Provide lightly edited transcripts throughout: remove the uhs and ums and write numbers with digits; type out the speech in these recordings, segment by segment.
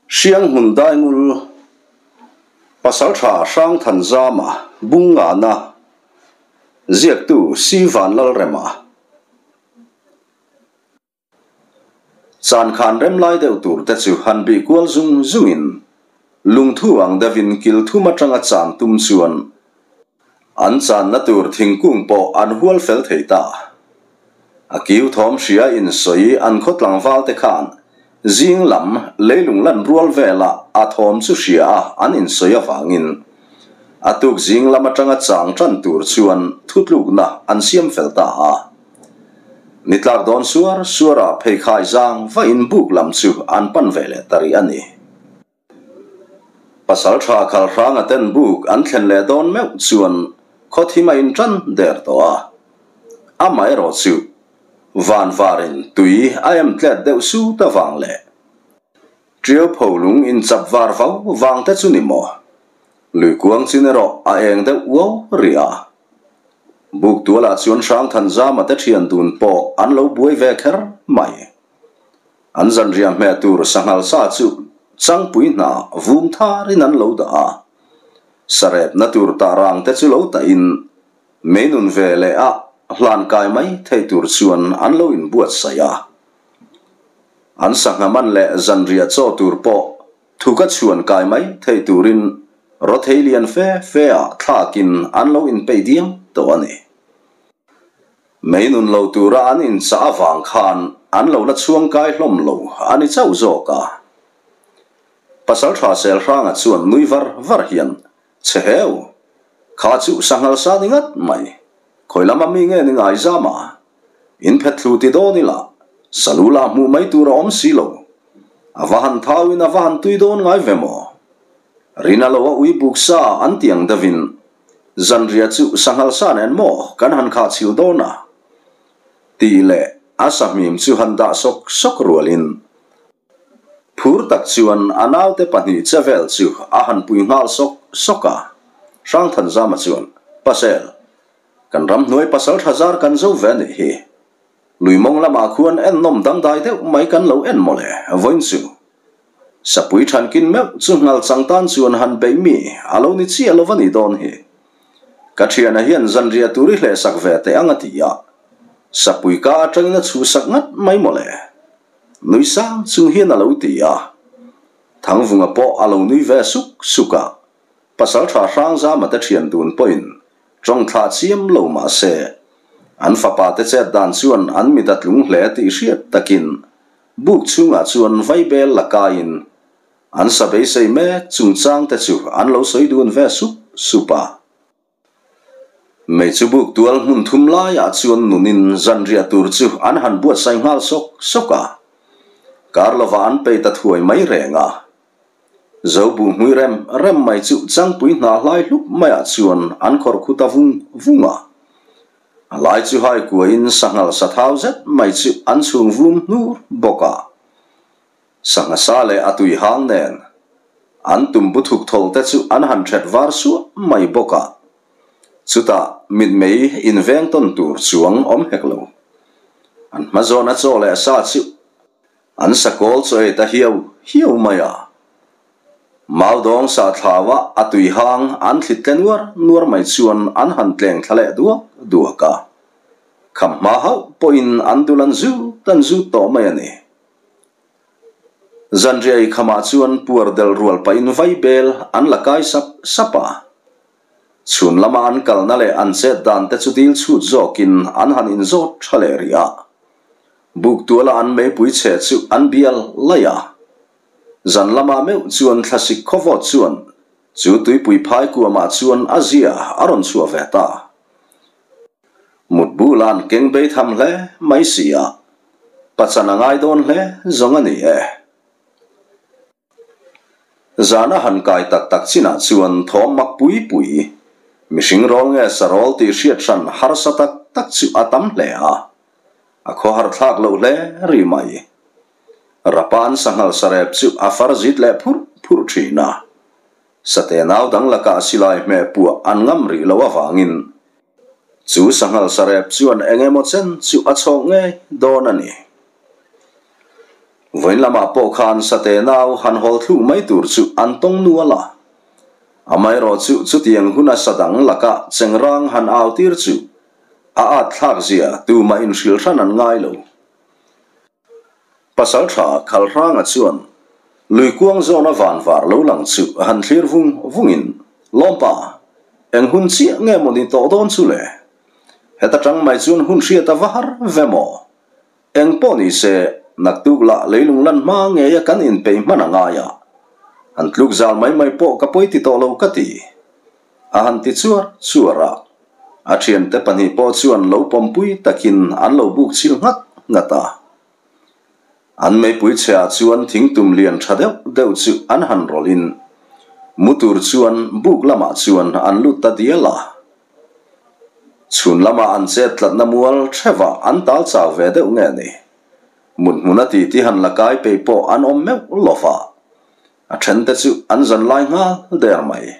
Hrianghmun Daingul, Pasaltha Hrangthanzama, Bungngana, Ziaktu Si Vanlalrema. Chan khan rem lai deuh tur te chu han bih kual zung zungin lungthu ang deuhin kil thum atanga chan tum chuan an channa tur thingkung pawh an hual fel thei ta. A kiu thawm hria in sawi an khaw tlangval te khan zing lam leilung lan rual vela a thawm chu hria a an in sawi avangin a tuk zing lam atanga chang tan tur chuan thutlukna an siam fel ta a. Ni tlak dawn suar suar ah pheikhai zang va in buk lam chu an pan ve leh ta rih a ni. Pasalṭha Khalhranga ten buk an thlen leh dawn meuh chuan khawthim a inṭan der tawh a. Amaherawh chu van varin tui a em tlet deuh sut avang leh ṭiau pho lung inchap var vau vang te chu ni maw? Lui kuang chin erawh a eng deuh uau rih a. Buk tualah chuan Hrangthanzama te ṭhian dun pawh an lo buai ve kher mai. An zanriah hmeh tur sanghal sa chu changpui hna vum tharin an lo dah a, sarepna tur tah rang te chu lo tahin meinun ve leh a hlan kai mai thei tur chuan an lo inbuatsaih a. An sangha man leh zanriah chaw tur pawh thuka chhuan kai mai thei turin rawthei lian fe fe ah thlakin an lo inpeih diam tawh a ni. Mei nun lo tura an inchah avang khan an lo la chhuang kai hlawm lo a ni chauh zawk a. Pasalṭha Selhranga chuan nui var var hian, Che heu! Kha chu sanghal sa ni ngat mai. Khawi lama mi nge ni ngai zam a? In phet thlu ti dawn ila, salu lah hmuh mai tur a awm si lo. A va han thauin a va han tui dawn ngai ve maw? Rina lo a ui buk sa an ti ang deuhin Zanriah chu sanghal sa nen maw kan han khah chhil dawn a? Tih leh a sahmim chu han dah sawk sawk rualin phur tak chuan a naute pahnih che vel chu a han pui nghal sawk sawk a. Hrangthanzama chuan, Pasel, kan ramhnuai pasal tha zar kan zo ve anih hi. Luimawng lamah khuan ennawm dangdai deuh mai kan lo en mawle, vawiin chu. Sapui thankin meuh chu nghal chang tan chuan han beih mi a lo ni chiah lo va ni dawn hi. Ka thiana hian zanriah tur i hlehsak ve teh ang a ti a, Sapui ka atangin a chhuhsak ngat mai mawle. Nui sang chung hian a lo ti a. Thangvunga pawh a lo nui ve suk suk a, Pasaltha Hrangzama te thian dun pawhin tawng thlah chiam lo mah se, an fapa te chet dan chuan an mit a tlung hle tih hriat takin Buk chhungah chuan vaibel la kaiin an sa beisei mek chungchang te chu an lo sawi dun ve sup sup a. Mei chu buk tual hmun thum laiah chuan nunin zanriah tur chu an han buatsaih nghal sawk sawk a. Kar lovah an pei ta thuai mai reng a. Zobu hmui rem rem mai chu changpui hna hlai hlup maiah chuan an khawrh khu ta vung vung a. A lai chu hai kuain sanghal sa thau zet mai chu an chhung vum hnur bawk a. Sangha sa leh a tui hang nen an tum bu thuk thawl te chu an han that var suah mai bawk a. Chutah mitmei inveng tawn tur chuang awm hek lo. An hma zawna chaw leh sa chu an sakawl chaw ei ta hiau hiau mai a. Maudawng sa thlauah a tui hang an thlit tle nuar nuar mai chuan an han tleng thla leh duak duak a. Kham hma hauh pawhin an dul an zut an zut tawh mai a ni. Zanriai khamah chuan puar del rual pahin vaibel an la kai sap sap a. Chhun lama an kalna leh an chet dan te chu dil chhut zawkin an han inzawt tha leh rih a. Buk tuala an meipui chhe chu an bial laih a. Zan lamah meuh chuan thlasik khawvawt chuan chu tuipui phai kuamah chuan a zia a rawn chhuah ve ta. Mutbu lan keng bei tham hle mai si a, pachan a ngai dawn hle zawng a ni e. Zana han kai tak tak chinah chuan thawm mak pui pui, mihring rawl nge sarawl tih hriat hran harsa tak tak chu a tam hle a, a khawhar thlak loh hle rih mai. Rapan sanghal sarep chu a far zit leh phurh phurh thin a. Sate nau dang lakah silai hmeh puah an ngam rih loh avangin chu sanghal sarep chuan eng emaw chen chu a chhawk ngei dawn a ni. Vawiin lamah pawh khan sate nau han hawl thluk mai tur chu an tawng nual a. Amaherawhchu chutiang huna sa dang laka chengrang han au tir chu a at thlak zia tumah inhrilh hran an ngai lo. Pasaltha Khalhranga chuan Luikuang zawna vanvar lo lang chu han thlir vung vungin, Lawmpa, eng hun chiah nge maw ni tawh dawn chu le? Heta tang mai chuan hun hriat a va har ve maw? Eng pawh ni se, naktuk lah leilung lan hma ngeia kan inpeih hman a ngai a, han tluk zal mai mai pawh ka pawi ti tawh lo ka ti. A han ti chuar chuar a, a thiante pahnih pawh chuan lo pawmpui takin an lo buk chhil nghat nghat a. An meipui chheah chuan thingtum lian tha deuh deuh chu an han rawlhin mu tur chuan buk lamah chuan an lut ta dial a. Chhun lama an chet tlatna mual thevah an tal chau ve deuh nge ni? Mut hmuna titi han la kai peih pawh an awm meuh lova, a thente chu an zan lai nghal der mai.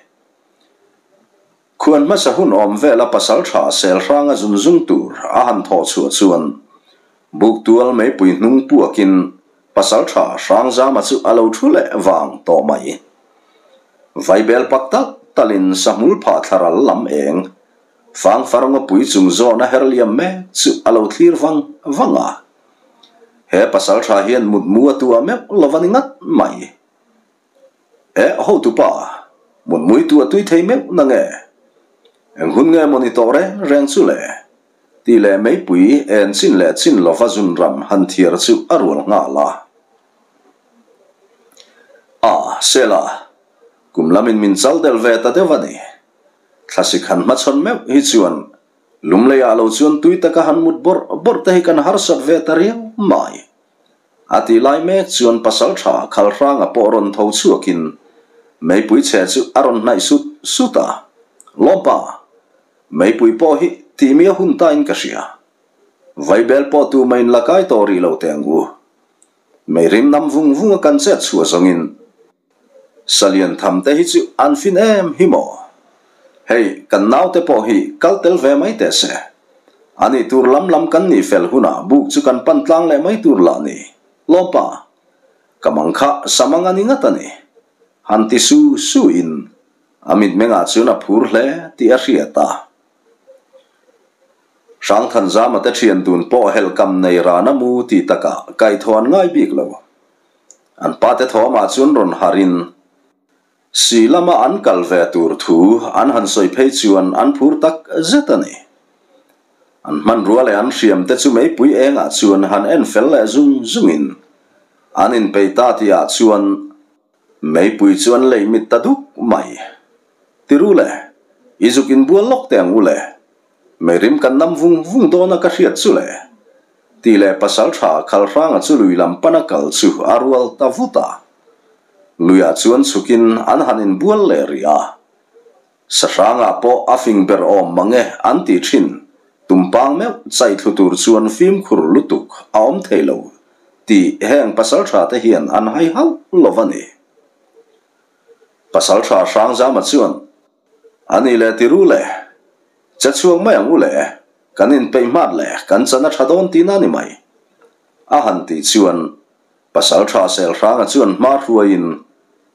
Khuan hmasa hun awm vela pasal tha sel hranga zun zung tur a han thawh chhuah chuan Buktual meipui hnung puakin pasal tha Hrangzama chu a lo thu leh vang tawh mai. Vaibel pak talh talhin sahmul phah thlaral lam eng fangfar ngawpui chung zawn a her liam mek chu a lo thlir vang vang a. He pasal tha hian mutmu a tua meuh lo a ni ngat mai. Eh, hotupa, mutmui tu a tui thei meuh na nge? Eng hun nge maw ni tawh reng reng chu le? Tih leh meipui en chin leh chin lova zun ram han thiar chu a rual nghal a. A, Sela, kum lamin min chal del ve ta deuh a ni. Thlasik han hmachhawn meuh hi chuan lumleiah lo chuan tui taka han mut bawrh bawrh te hi kan harsat ve ta riau mai. A tih lai mek chuan pasaltha Khalhranga pawh rawn tho chhuakin meipui chhe chu a rawn hnaih sut sut a, Lawmpa, meipui pawh hi tihmi a hun tain ka hria. Vaibel pawh tu mah in la kai tawh rih lo teh ang u. Meirim nam vung vung a kan chet chhuah zawngin Salian tham te hi chu an fin em hi maw? Hei, kan naute pawh hi kal tel ve mai teh se. A nih tur lam lam kan nih fel hunah buk chu kan pan tlang leh mai tur lah ni. Lawmpa, ka mang kha samang a ni ngat a ni. Han ti su su in a mitmengah chuan a phur hle tih a hriat a. Hrangthanzama te thian dun pawh helhkam nei rana mu tih takah kaihthawh an ngai bik lo. An pate thawmah chuan rawn harhin si lama an kal ve tur thu an han sawi phei chuan an phur tak zet a ni. An hmanrua leh an hriam te chu meipui engah chuan han en fel leh zung zungin an inpeih ta tihah chuan meipui chu an lei mit ta duk mai. Tiru le, i zuk inbual lawk teh ang u le. Meirim kan nam vung vung dawn a ka hriat chu le. Tih leh pasaltha Khalhranga chu lui lam pana kal chu a rual ta vut a. Luiah chuan chhukin an han inbual leh rih a. Sahrangah pawh a fing ber awm mang e an ti thin. Tumpang meuh chai thlu tur chuan fimkhur lutuk a awm thei lo tih heng pasaltha te hian an hai hauh lo va ni. Pasaltha Hrangzama chuan A nih leh ti ru le, che chhuak mai ang u le, kan inpeih hmat le, kan chan a tha dawn tihna a ni mai. A han tih chuan Pasaltha Selhranga chuan hma hruaiin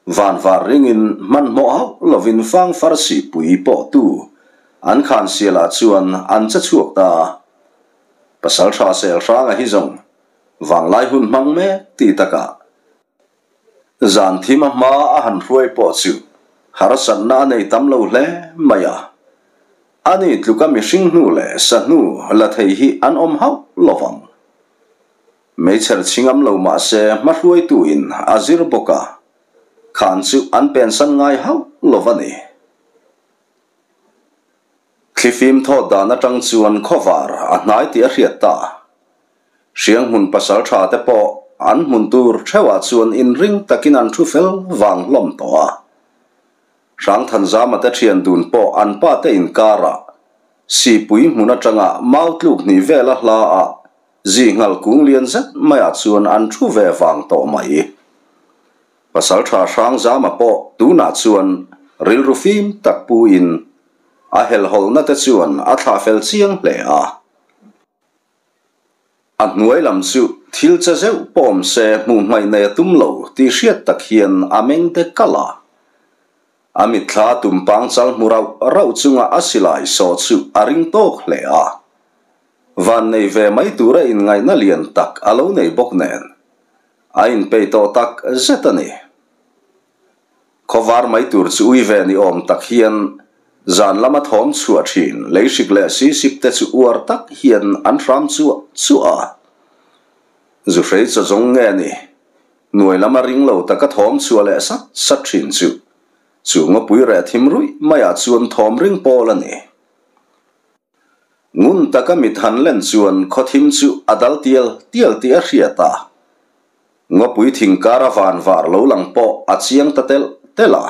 van var ringin hmanhmawh hauh lovin fang farsi pui pawh tu an khan sialah chuan an che chhuak ta a. Pasaltha Selhranga hi zawng vanglai hun hmang mek tih takah Zan thim a hma a han hruai pawh chu harsatna a nei tam lo hle mai a. Ani tluka mihring hnu leh sa hnu la thei hi an awm hauh lo vang. Meichher chhingam lo mah se hmahruaituin a zir bawk a, khan chu an pensan ngai hauh lo va ni. Thlifim thawt dan atang chuan khawvar a hnai tih a hriat ta. Hrianghmun pasaltha te pawh an hmun tur theuhah chuan inring takin an thu fel vang hlawm tawh a. Hrangthanzama te thian dun pawh an pa te inkarah Sipui hmun atanga mau tluk hnih vela hla ah zinghal kung lian zet maiah chuan an thu ve vang tawh mai. Pasaltha Hrangzama pawh tunah chuan rilru fim tak puin a helhawlhna te chuan a thlah fel chiang hle a. A hnuai lam chu Thil che zeuh pawh awm se hmuh hmaih nei a tum lo tih hriat tak hian a meng de kalh a. A mitthla tumpang chal hmu rauh rauh chunga a silai saw chu a ring tawk hle a. Van nei ve mai tura inngaihna lian tak a lo nei bawk nen a inpeih tawh tak zet a ni. Khawvar mai tur chu ui ve ni awm tak hian zan lama thawm chhuah thin leihrik leh sisip te chu uar tak hian an hram chuah chuah a. Zuhrei chaw zawng nge ni? Hnuai lama ring lo taka thawm chhuah leh sat sat thin chu chu ngawpui reh thim ruih maiah chuan thawm ring pawl a ni. Ngun taka mit han len chuan khawthim chu a dal tial tial tih a hriat a. Ngawpui thing kara van var lo lang pawh a chiang ta telh telh a.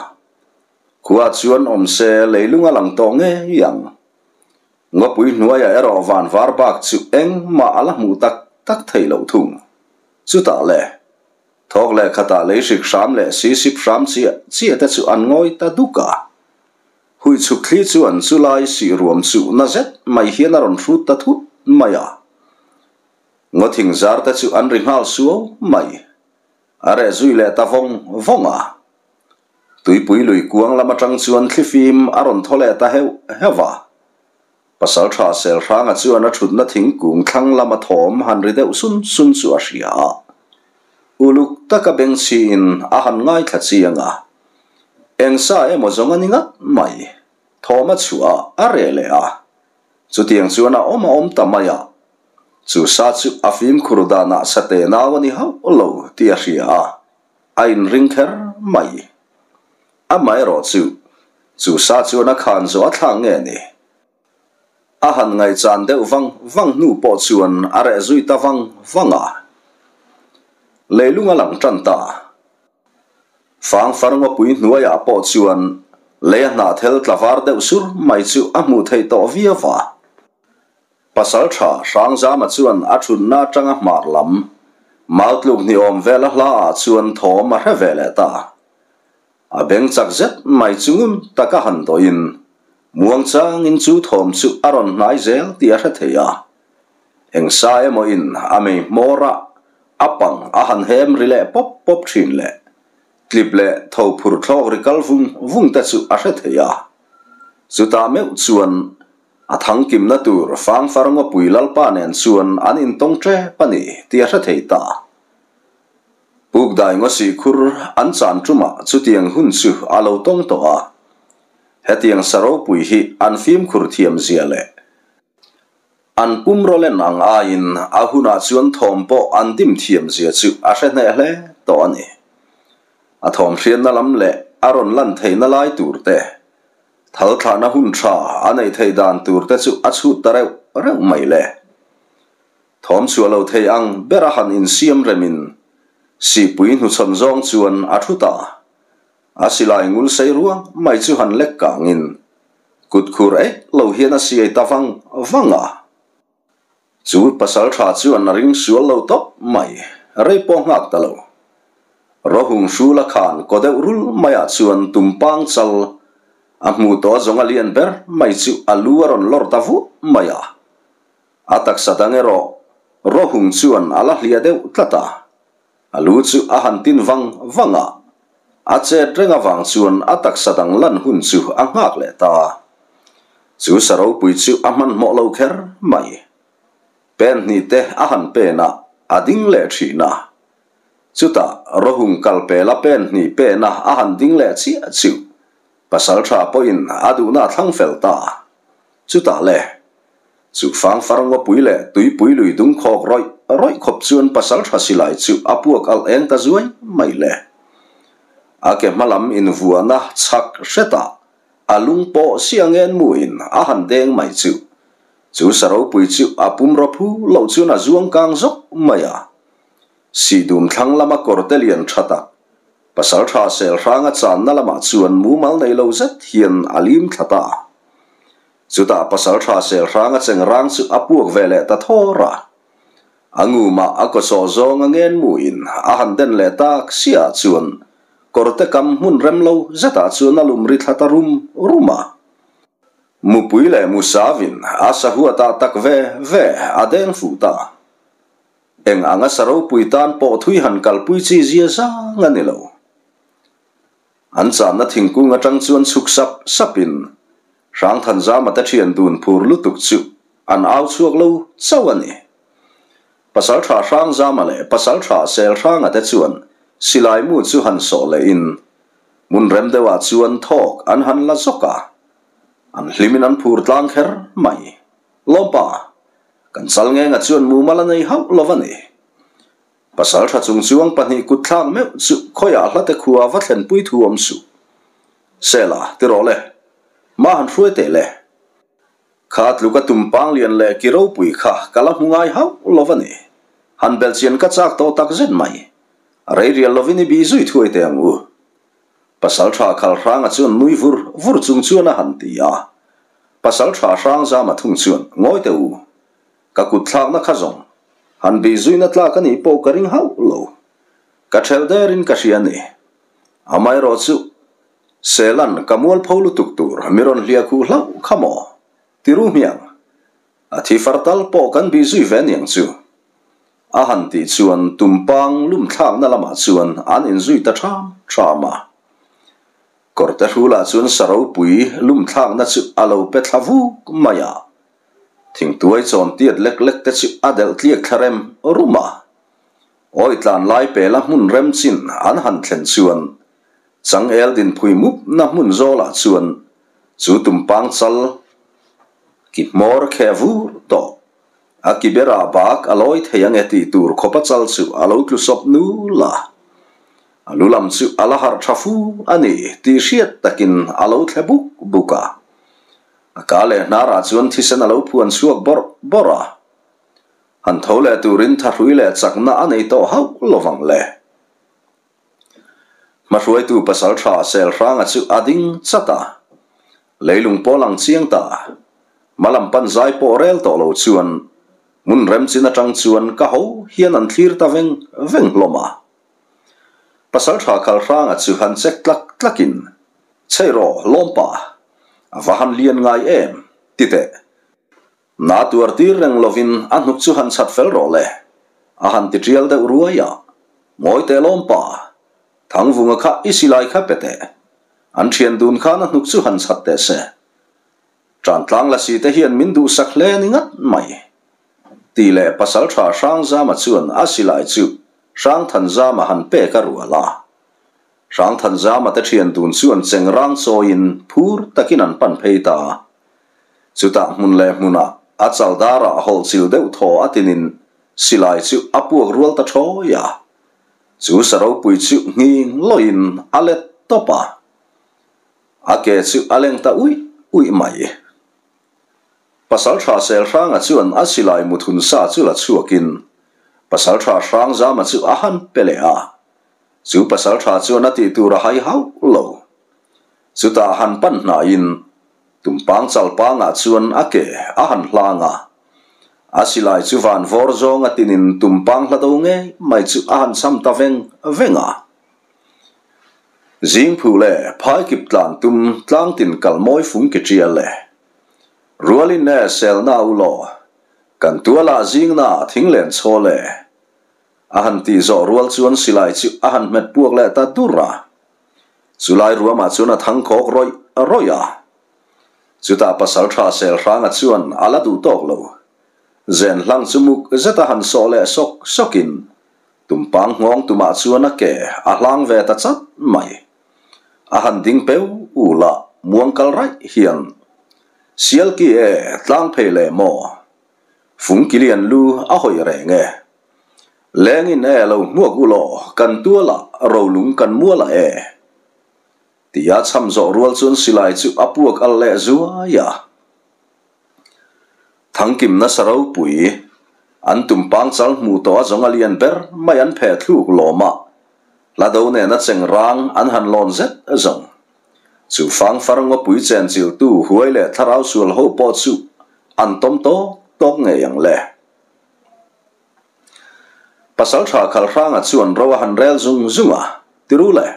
Khua chuan awm se leilung a lang tawh ngei ang. Ngawpui hnuaiah erawh van var bak chu engmah a la hmuh tak tak thei loh thung. Chutah le, thawk leh khatah leihrik hram leh sisip hram chiah chiah te chu an ngawi ta duk a. Hui chhuk thli chuan chu lai sih ruam chu na zet mai hian a rawn hrut ta thut mai a. Ngaw thing zar te chu an ri nghal suau mai. A reh zui leh ta vawng vawng a. Tuipui lui kuang lam atang chuan thli fim a rawn thaw leh ta heuh heuh a. Pasaltha Selhranga chuan a thutna thingkung thlang lama thawm han ri deuh sun sun chu a hria a. Uluk taka bengchhiin a han ngaithla chiang a. Eng sa emaw zawng a ni ngat mai. Thawm a chhuah a, a reh leh a. Chutiang chuan a awm a awm ta mai a. Chu sa chu a fimkhur danah sate nau a ni hauh lo tih a hria a, a inring kher mai. Amaherawh chu, chu sa chuan a khan zawh a thlak nge ni? A han ngaihchan deuh vang vang hnu pawh chuan a reh zui ta vang vang a. Leilung a lang tan ta. Fang far ngawpui hnuaiah pawh chuan lei a hnahthel tla var deuh sur mai chu a hmuh theih tawh viau a. Pasalṭha Hrangzama chuan a ṭhutna aṭanga hmar lam Mautluk hniawm vela hlaah chuan thawm a hre ve leh ta. A beng chak zet mai chu ngun taka han dawhin muangchangin chu thawm chu a rawn hnai zel tih a hre thei a. Eng sa emaw in a mei hmawr a, a pang a han hem ri leh pawp pawp ṭhin leh tlip leh tho phur thlawk ri kal vung vung te chu a hre thei a. Chutah meuh chuan A thangkimna tur Fangfar Ngawpui Lalpa nen chuan an intawng tep a ni tih a hre thei ta. Pukdai Ngawsih khur an chan tumah chutiang hun chu a lo tawng tawh a. Hetiang sa ropui hi an fimkhur thiam zia leh an pum rawlen ang aiin a hunah chuan thawm pawh an dim thiam zia chu a hre hneh hle tawh a ni. A thawm hriatna lam leh a rawn lan theihna lai tur te Thal thlahna hun tha a neih theih dan tur te chu a chhut ta reuh reuh mai le. Thawm chhuah lo thei ang ber a han insiam remin sihpui hnuchhawn zawng chuan a thu ta. A silai ngul sei ruang mai chu han lek kangin kut khur eih lo hian a siai ta vang vang a. Chu pasal tha chuan a ring sual lo tawp mai, rei pawh nghak ta lo. Rohung hrula khan kaw deuh rul maiah chuan tumpang chal a hmuh tawh zawng a lian ber mai chu a lu a rawn lawr ta vuah mai a. A taksa dang erawh Rohung chuan a la hliah deuh tlat a. A lu chu a han tin vang vang a, a chet reng avang chuan a taksa dang lan hun chu a nghak leh ta. Chu sa ropui chu a hmanhmawh lo kher mai. Pen hnih te a han pen a, a ding leh thin a. Chutah Rohung kal pela pen hnih pen a a han ding leh chiah chu Pasaltha pawhin a duhna a thlang fel ta. Chutah le, chu fangfar ngawpui leh tuipui lui dung khawk rawih rawih khawp chuan pasaltha silai chu a puak alh eng ta zuai mai le. A ke hmalam invuahna chhak hretah a lung pawh siangen muin a han deng mai chu. Chu saropui chu a pum rawphu loh chuan a zuang kang zawk mai a. Sihdum thlang lama kawrte lian tha tak Pasaltha Selhranga channa lamah chuan mumal nei lo zet hian a lim thla ta. Chutah Pasaltha Selhranga chengrang chu a puak ve leh ta thawr a. A ngumah a kawsawh zawng a ngen muin a han den leh tak siah chuan kawrte kam hmun rem lo zetah chuan a lum ri thla ta rum rum a. Mupui leh Musavin a sahuatah tak ve ve a deng fuh ta. Eng anga sa ropui tan pawh thui han kalpui chi zia zang a ni lo. An channa thingkung atang chuan chhuk sap sapin Hrangthanzama te thian dun phur lutuk chu an au chhuak lo chauh a ni. Pasaltha Hrangzama leh Pasaltha Selhranga te chuan silai mu chu han sawh lehin hmun rem deuhah chuan thawk an han la zawk a, an hlimin an phur tlang kher mai. Lawmpa, kan chal ngenga chuan mumal a nei hauh lo a ni. Pasaltha chungchuang pahnih kutthlak meuh chu khawiah hlate khua va thlenpui thu awm suh. Sela, ti rawh le. Mah han hruai teh le. Kha tluka tumpang lian leh ki ropui kha ka la hmu ngai hauh lo a ni. Han belhchian ka chak tawh tak zet mai. A rei rial lovin i bih zui thuai teh ang u. Pasaltha Khalhranga chuan nui vur vur chung chuan a han ti a. Pasaltha Hrangzama thung chuan, Ngawi teh u. Ka kut thlakna kha zawng han bih zuina tlak a nih pawh ka ring hauh lo. Ka ṭhelh derin ka hria a ni. Amaherawh chu Selan ka mualpho lutuk tur mi rawn hliah khuh hlauh kha maw? Ti ru hmiang. A thi far tal pawh kan bih zui ve aniang chu. A han tih chuan tumpang lum thlakna lamah chuan an inzui ta ṭham ṭham a. Kawrte hrulah chuan sa ropui lum thlakna chu a lo pe thla vuk mai a. Thingtuai chawn tiat lek lek te chu a delh tliak thla rem rum a. Awi tlan lai pela hmun rem chin an han thlen chuan changel dinphui mup na hmun zawlah chuan chu tumpang chal ki hmawr kheh vur tawh. A ki berah bak a lawi thei ange tih tur khawpa chal chu a lo tlu sawp nul a. A lu lam chu a la harh tha fu a ni tih hriat takin a lo thle buk buk a. A ka leh hnarah chuan thisen a lo phuan chhuak bawrh bawrh a. Han tho leh turin thahrui leh chakna a nei tawh hauh lovang le. Hmahruaitu pasal tha Selhranga chu a ding chat a. Leilung pawl ang chiang ta. Hmalam pan zai pawh rel tawh lo chuan hmun remchin atang chuan ka ho hian an thlir ta veng veng hlawm a. Pasal tha Khalhranga chu han check tlak tlakin, Chhei rawh, lawmpa, a va han lian ngai em? ti teh. Na tuar tir reng lovin a hnuk chu han chhat fel rawh le, a han ti tial deuh ruai a. Ngawi teh lawmpa, Thangvunga kha i silai kha pe teh. An thian dun khan a hnuk chu han chhat teh se. Tantlang lasi te hian min duhsak hle ni ngat mai. Tih leh Pasaltha Hrangzama chuan a silai chu Hrangthanzama han pek a rual a. Hrangthanzama te thian dun chuan chengrang chawiin phur takin an pan phei ta. Chutah hmun leh hmunah a chaldara hawlh chil deuh thaw a tinin silai chu a puak rual ta thawi a. Chu sa ropui chu nghing lawiin a let tawp a. A ke chu a leng ta uih uih mai. Pasaltha Selhranga chuan a silai muthun sa chu la chhuakin Pasaltha Hrangzama chu a han pe leh a. Chu pasaltha chuan a tih tur a hai hauh lo. Chutah han pan hnaiin tumpang chalpangah chuan a ke a han hlang a. A silai chu van vawr zawng a tinin tumpang hla do ngei mai chu a han cham ta veng veng a. Zingphu leh phaikip tlan tum tlangtin kal mawi fung ki tial le. Rualin e selna u law, kan tualah zingna thinglen chawl e. A han tih zawh rual chuan silai chu a han hmet puak leh ta dur a. Chulai ruamah chuan a thang khawk rawih rawih a. Chutah Pasaltha Selhranga chuan a la duh tawk lo. Zen hlang chu muk zeta han sawh leh sawk sawkin tumpang nghawng tumah chuan a ke a hlang ve ta chat mai. A han ding peu ul a, muang kal raih hian, Sialki e, tlang phei leh maw? Fungkilian lu a hawi reng e. Lengin e lo hmuak u law, kan tualah rolung kan mualah e. Tia chham zawh rual chuan silai chu a puak al leh zuai a. Thangkim nasa ropui, an tumpang chal hmuh tawh a zawng a lian ber mai an pheh thluk lawm a, hla do nena cheng rang an han lawn zet zawng. Chu fangfar ngawpui chenchiltu huai leh thlarau sual ho pawh chu an tawm tawk tawk ngei ang le. Pasaltha Khalhranga chuan ro a han rel zung zung a, ti ru le.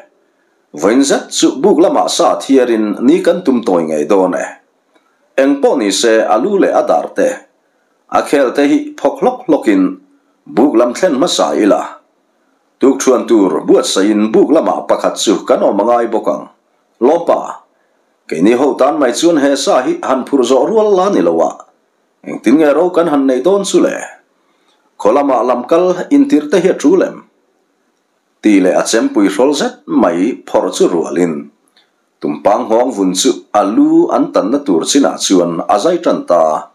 Vawiin zet chu buk lamah sa thiarin ni kan tum tawi ngei dawn e. Eng pawh ni se a lu leh a dar te, a khel te hi phawk hlawk hlawkin Buk lam thlen hmasa ila. Tukṭhuan tur buatsaihin buk lamah pakhat chu kan awm a ngai bawk ang. Lawmpa, keini ho tan mai chuan he sa hi han phurh zawh rual la ni lo a, engtin nge ro kan han neih dawn chu le? Khaw lamah lam kal intir te hi a ṭul em? Tih leh a chempui hrawl zet mai phawrh chu rualin Tumpang nghawng vun chu a lu an tanna tur chinah chuan a zai tan ta.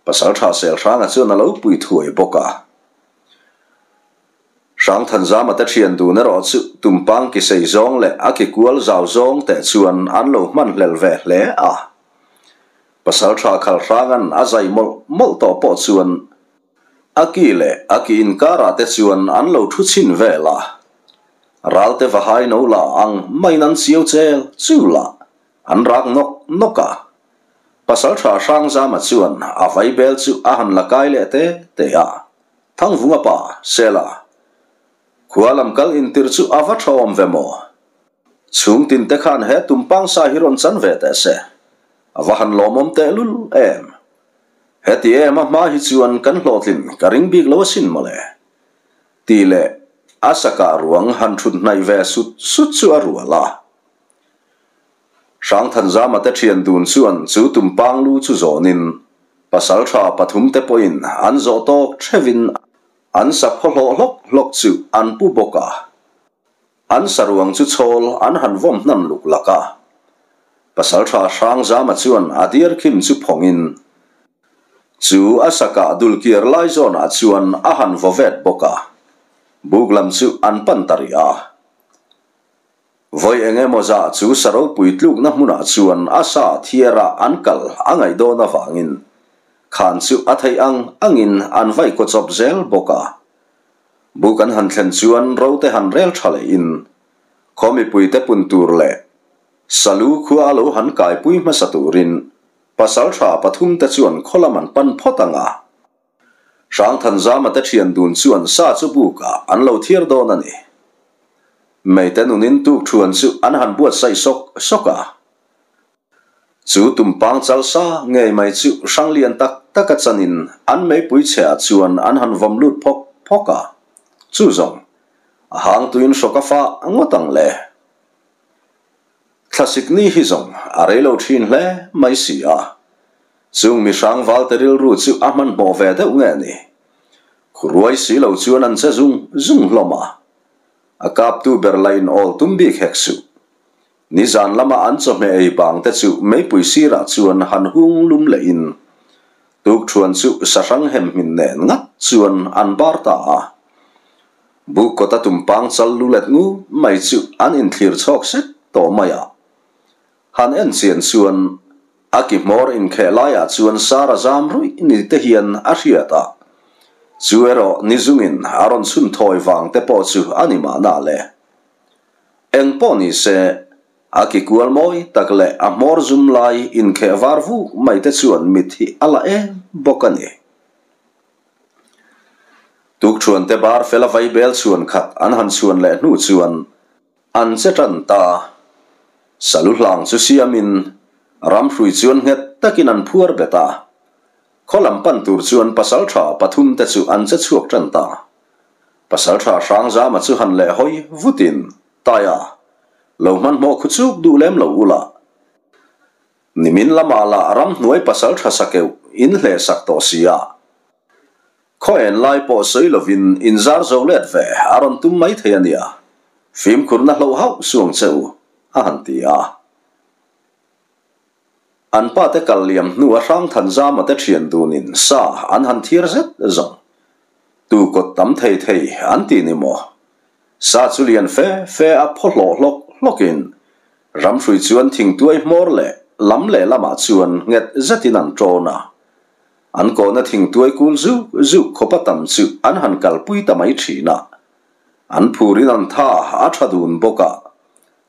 Pasalṭha Selhranga chuan a lo pui thuai bawk a. Hrangthanzama te ṭhian dun erawh chu Tumpang ki sei zawng leh a ki kual zau zawng teh chuan an lo hman hlel ve hle a. Pasalṭha Khalhranga'n a zai mawlh mawlh tawh pawh chuan A ki leh a ki inkarah te chuan an lo thu chhin vel a. Ralte va hai no la ang maiin an chiau chel chul a, an rak nawk nawk a. Pasalṭha Hrangzama chuan a vaibel chu a han la kai leh te te a. Thangvunga pa, Sela, khua lam kal intir chu a va ṭha awm ve maw? Chhung tin te khan he tumpang sa hi rawn chan ve teh se, a va han lawmawm tehlul em! Heti em a hma hi chuan kan hlawhtlin ka ring bik lo asin mawle. Tih leh a sakah ruang han thut hnaih ve sut sut chu a rual a. Hrangthanzama te thian dun chuan chu tumpang lu chu zawnin pasaltha pathum te pawhin an zawh tawk theuhin an sa phaw hlawh hlawk hlawk chu an pu bawk a. An saruang chu chhawl an han vawm hnan luk lak a. Pasalṭha Hrangzama chuan a diar khim chu phawngin chu a sakah dulkiar lai zawnah chuan a han vaw vet bawk a. Buk lam chu an pan ta rih a. Vawi eng emaw zah chu sa ropui tlukna hmunah chuan a sa thiarah an kal a ngaih dawn avangin khan chu a theih ang angin an vaih kaw chawp zel bawk a. Buk an han thlen chuan rote han rel tha lehin khaw mipuite pun tur leh Salu khua a lo han kaipui hmasa turin pasaltha pathumte chuan khaw lam an pan phawt ang a. Hrangthanzama te thian dun chuan sa chu bukah an lo thiar dawn a ni. Meite nunin tukthuan chu an han buatsaih sawk sawk a. Chu tumpang chal sa ngei mai chu hrang lian tak tak a chanin an meipui chhe ah chuan an han vawm lut phawk phawk a. Chu zawng, a hang tuin hrawk a fah ngawt ang le. Thlasik ni hi zawng a rei lo thin hle mai si a. Chung mi hrang valte rilru chu a hmanhmawh ve deuh nge ni. Khuruai si lo chuan an che zung zung hlawm a. A kaptu ber la in awl tum bik hek suh. Nizan lama an chawhmeh ei bang te chu meipui sirah chuan han hung lum lehin tukthuan chu sahrang hem hmin nen ngat chuan an bar ta a. Buk kawta tumpang chal lu let ngu mai chu an inthlir chhawk sek tawh mai a. Han en chian chuan a ki hmawr inkheh laiah chuan sar a zam ruih ni te hian a hriat a. Chu erawh nizungin a rawn chhun thawi vang te pawh chu a ni mahna le. Eng pawh ni se, a ki kual mawi tak leh a hmawr zum lai inkheh var vuk mai te chuan mit hi a la em bawk a ni. Tukṭhuan te bar fel a vaibel chhuan khat an han chhuan leh hnu chuan an che ṭan ta. Salu hlang chu siamin ramhrui chuan nghet takin an phuar bet a. Khaw lam pan tur chuan pasalṭha pathum te chu an che chhuak ṭan ta. Pasalṭha Hrangzama chu han leh hawi vutin, Taia, lo hmanhmawh khu chuk duh lem lo ula. Nimin lamah lah ramhnuai pasalṭha sakeuh in hleh sak tawh si a. Khaw en lai pawh sawi lovin in zar zo let ve a rawn tum mai thei a nia. Fimkhurna hloh hauh suang che u, a han ti a. An pate kal liam hnu a Hrangthanzama te thian dunin sa an han thiar zet zawng. Tu kawt tam thei thei an ti ni maw? Sa chu lian fe fe a phaw hlawh hlawk hlawkin ramhrui chuan thingtuai hmawr leh lam leh lamah chuan nghet zetin an ṭawn a. An kawhna thingtuai kul zuk zuk khawpa tam chu an han kalpui ta mai ṭhin a. An phurin an tha a tha dun bawk a,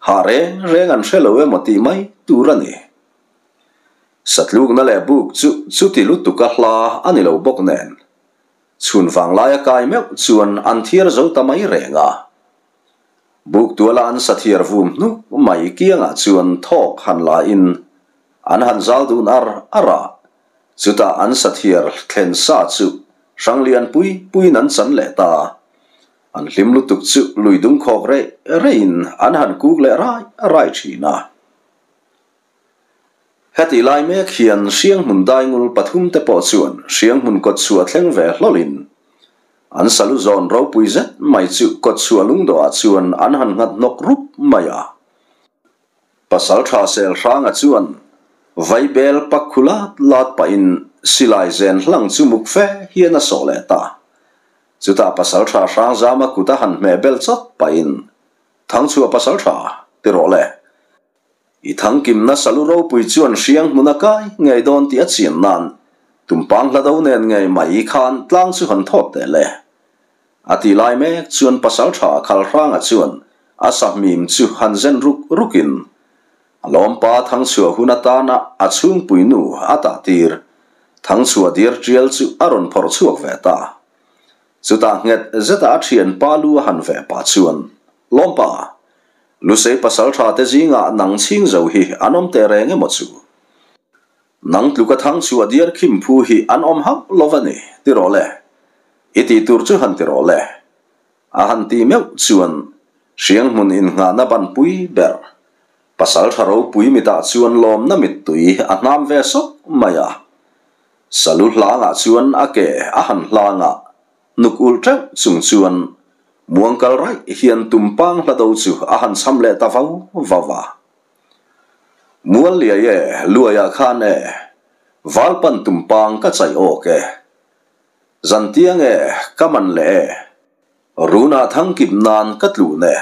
ha reng reng an hre lo emaw tih mai tur a ni. Satlukna leh buk chu chuti lutuk a hla a ni lo bawk nen, chhun vanglai a kai meuh chuan an thiar zo ta mai reng a. Buk tuala an sathiar vum hnuk mai kiangah chuan thawk han la in an han zal dun ar ar a, chutah an sathiar thlen sa chu. Hranglian pui puiin an chan leh ta. An hlim lutuk chu lui dung khawk reh rehin an han kuk leh rai rai thin a. Heti lai mek hian Hrianghmun daingul pathum te pawh chuan Hrianghmun kawtchhuah thleng ve hlawlin an salu zawn ropui zet mai chu kawtchhuah lungdawhah chuan an han nghat hnawk rup mai a. Pasaltha Selhranga chuan vaibel pak khu lat lat pahin silai zen hlang chu muk fe hian a sawh leh ta. Chutah Pasaltha Hrangzama kut a han hmeh bel chawt pahin Thangchhuah Pasaltha ti rawh le. I thangkimna salu ropui chuan hriang hmun a kai ngei dawn tih a chian nan tumpang hla do nen ngei mai khan tlang chu han thawt teh le. A ti lai mek chuan pasal tha Khalhranga chuan a sahmim chu han zen ruk rukin a lawmpa thangchhuah hun atana a chhungpui nu a tah tir thangchhuah diar tial chu a rawn phawrh chhuak ve ta. Chutah nghet zeta a thianpa lu a han veh pah chuan, Lawmpa, Lusei pasaltha te zingah nang chhing zo hi an awm teh reng emaw chu? Nang tluka thang chhuah diar khim phu hi an awm hauh lo va ni, ti rawh le. I tih tur chu han ti rawh le. A han ti meuh chuan Hrianghmun innghahna ban pui ber pasaltha ropui mitah chuan lawmna mittui a hnam ve sawk mai a. Salu hlangah chuan a ke a han hlang a, Nuk ul teuh chung chuan muangkal raih hian tumpang hla do chu a han cham leh ta vau vau a. Mual liai e, luaiah khan e, Valpan tumpang ka chaih awk e. Zantiang e, ka man leh e, Runah thangkip nan ka tlun e.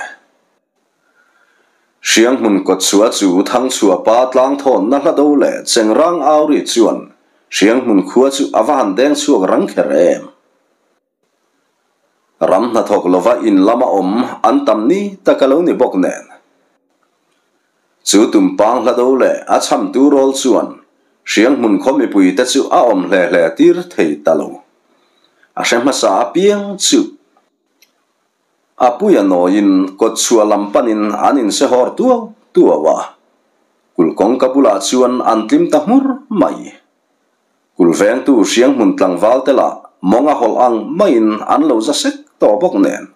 Hrianghmun kawtchhuah chu Thangchhuah pa tlangthawnna hla do leh Chengrang Auri chuan Hrianghmun khua chu a va han deng chhuak rang kher em. Ram hnathawk lova in lama awm an tam ni tak a lo ni bawk nen. Chu tumpang hla do leh a chhamtu rawl chuan Hrianghmun khaw mipuite chu a awm hle hle tir thei ta lo. A hre hmasa apiang chu. A puia nawiin kawtchhuah lam panin an insehawr tuau tuau a, kulh kawngka bulah chuan an tlim ta hmur mai. Kulh vengtu hrianghmun tlangval te lah mawng a hawlh ang maiin an lo za sek tawh bawk nen.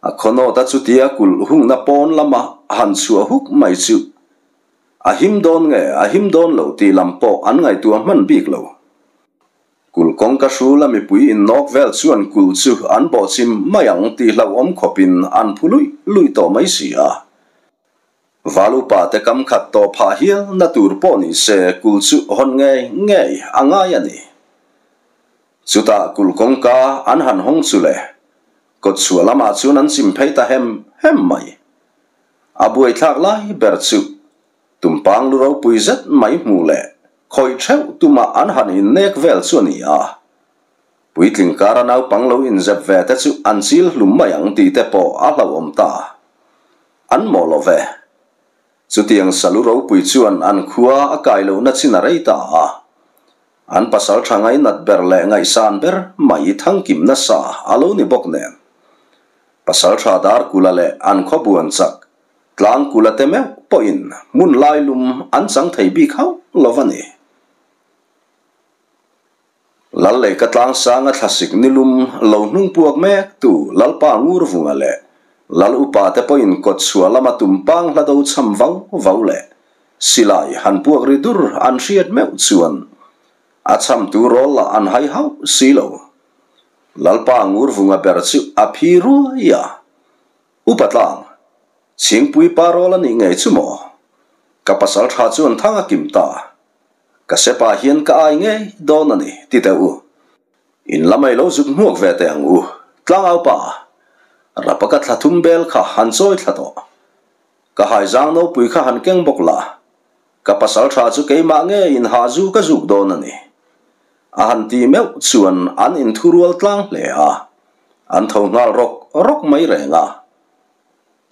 A khawnawta chutia kulh hungna pawn lama han chhuah huk mai chu a him dawn nge a him dawn lo tih lam pawh an ngaihtuah hman bik lo. Kulh kawngka hrula mipui innawk vel chuan kulh chu an bawhchim mai ang tih hlauhawm khawpin an phu luih luih tawh mai si a. Val upa te kam khat tawh phah hial na tur pawh ni se kulh chu hawn ngei ngei a ngai a ni. Chutah kulh kawngka an han hawng chu le, kawtchhuah lamah chuan an chim phei ta hem hem mai. A buaithlak lai ber chu Tumpang lu ropui zet mai hmuh leh khawih theuh tumah an han innek vel chu a ni a. Puitling kara naupang lo inzep ve te chu an chil hlum mai ang tih te pawh a hlauhawm ta. An mawh lo ve. Chutiang salu ropui chuan an khua a kai lohna chin a rei ta a. An pasal tha ngainat ber leh ngaihsan ber mai thangkim nasa a lo ni bawk nen. Pasal tha Darkula leh an khaw buan chak Tlangkula te meuh pawhin hmun lai lum an chang thei bik hauh lo a ni. Lal lehka tlangsanga thlasik ni lum lo hnung puak mek tu Lalpa Ngurvunga leh Lal upa te pawhin kawtchhuah lama tumpang hla do cham vau vau leh silai han puak ri dur an hriat meuh chuan a chhamtu rawl lah an hai hauh si lo. Lalpa Ngurvunga ber chu a phi ruai a. Upa tlang, Chhingpui pa rawl a nih ngei chu maw? Ka pasal tha chuan thang a kim ta. Ka sepa hian ka ai ngei dawn a ni, ti teh u. In lamei lo zuk hmuak ve teh ang u, tlangau pa. Rapa ka thla thum bel kha han chawi thla tawh. Ka haizang nopui kha han keng bawk la. Ka pasal tha chu keimah ngeiin ha zu ka zuk dawn a ni. A han ti meuh chuan an inthurual tlang hle a, an tho nghal rawk rawk mai reng a.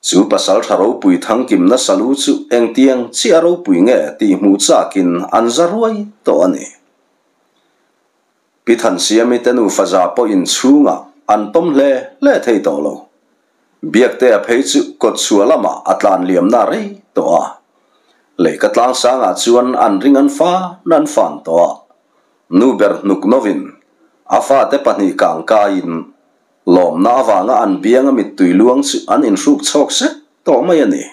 Chu pasal tha ropui thangkimna salu chu engtiang chiah ropui nge tih hmuh chakin an za ruai tawh a ni. Pi Thansiami te nufa za pawh inchhungah an pawm hle hle thei tawh lo. Biaktea phei chu kawtchhuah lamah a tlan liamna rei tawh a. Lehkha tlangsangah chuan an ring an fan an fan tawh a. Nu ber hnuk novin A fate pahnih kang kaiin lawmna avanga an bianga mittui luang chu an inhruk chhawk sek tawh mai a ni.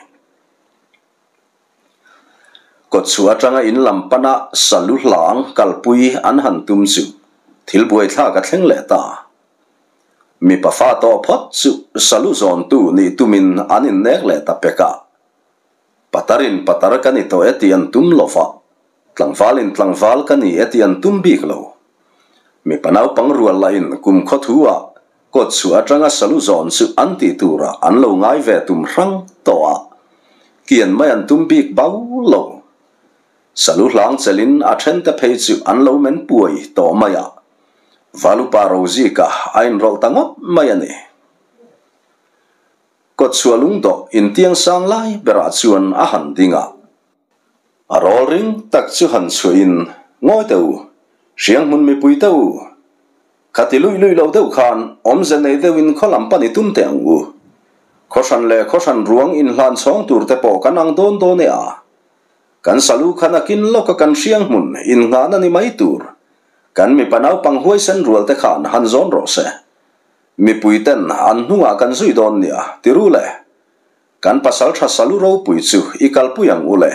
Kawtchhuah atanga in lam pana salu hlang kalpui an han tum chu thil buaithlak a thleng leh ta. Mipa fa tawh phawt chu salu zawntu nih tumin an innek leh ta pek a. Patarin patar ka ni tawh e tih an tum lo va, tlangvalin tlangval ka ni e tih an tum bik lo. Mipa naupang rual lahin kum khaw thu ah kawtchhuah atanga salu zawn chu an tih turah an lo ngai ve tum hrang tawh a, kian mai an tum bik bau lo. Salu hlang chelin a thente phei chu an lo men puai tawh mai a, Valupa Rozika a inrawlh ta ngawt mai a ni. Kawtchhuah lungdawh intiang sang lai berah chuan a han ding a. A rawl ring tak chu han chhuahin, Ngawi teh u, hrianghmun mipui teh u. Khati luih luih lo deuh khan awmze nei deuhin khaw lam pan i tum teh ang u. Khaw hran leh khaw hran ruang inhlan chhawng tur te pawh kan ang dawn dawn e a. Kan salu khan a kin lawka kan hrianghmun innghahna ni mai tur kan mipa naupang huaisen rual te khan han zawn rawh se. Mipui ten an hnungah kan zui dawn nia, ti ru le. Kan pasal tha Salu ropui chu i kalpui ang u le.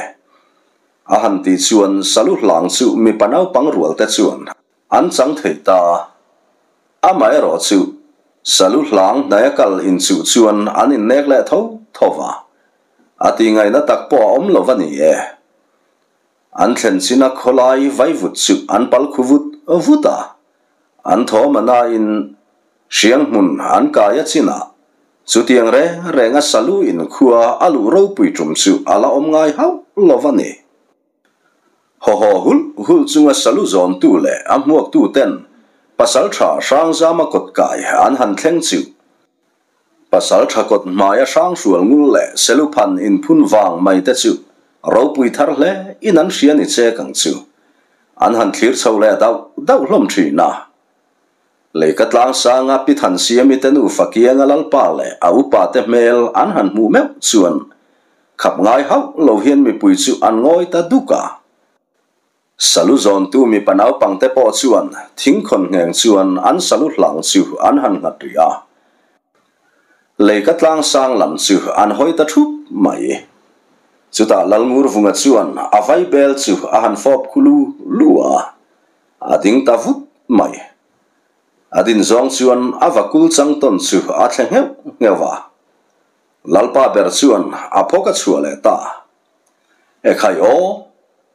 A han tih chuan Salu hlang chu mipa naupang rual te chuan an chang thei ta. Amaherawh chu Salu hlang hnaia kal inchuh chuan an innek leh tho tho va. A tihngaihna tak pawh a awm lo va ni e. An thlen china khawlai vaivut chu an pal khu vut vut a, an thawm a nain hriang hmun an kai a chinah chutiang reng renga salu in khua a luh ropui tum chu a la awm ngai hauh lo va ni. Haw haw hulh hulh chunga salu zawntu leh a hmuaktu ten pasaltha Hrangzama kawt kai an han thleng chu Pasal tha kawt hmaia hrang hrual ngul leh seluphan inphun vang mai te chu ropui thar hle in an hria ni chek ang chu. An han thlir chho leh dauh dauh hlawm thin a. Leika tlang sanga Pi Thansiami te nufa kianga Lalpa leh a upa te hmel an han hmuh meuh chuan khap ngai hauh lo hian mipui chu an ngawi ta duk a. Salu zawntu mipa naupangte pawh chuan thingkhawn ngheng chuan an salu hlang chu an han nghat rih a. Leika tlang sang lam chu an hawi ta thup mai. Chutah Lalngurvunga chuan a vaibel chu a han fawp khu lu lu a, a ding ta vut mai. A din zawng chuan a vakul chang tawn chu a thle ngheuh ngheuh a. Lalpa ber chuan a phawk a chhuah leh ta. Ekhai aw,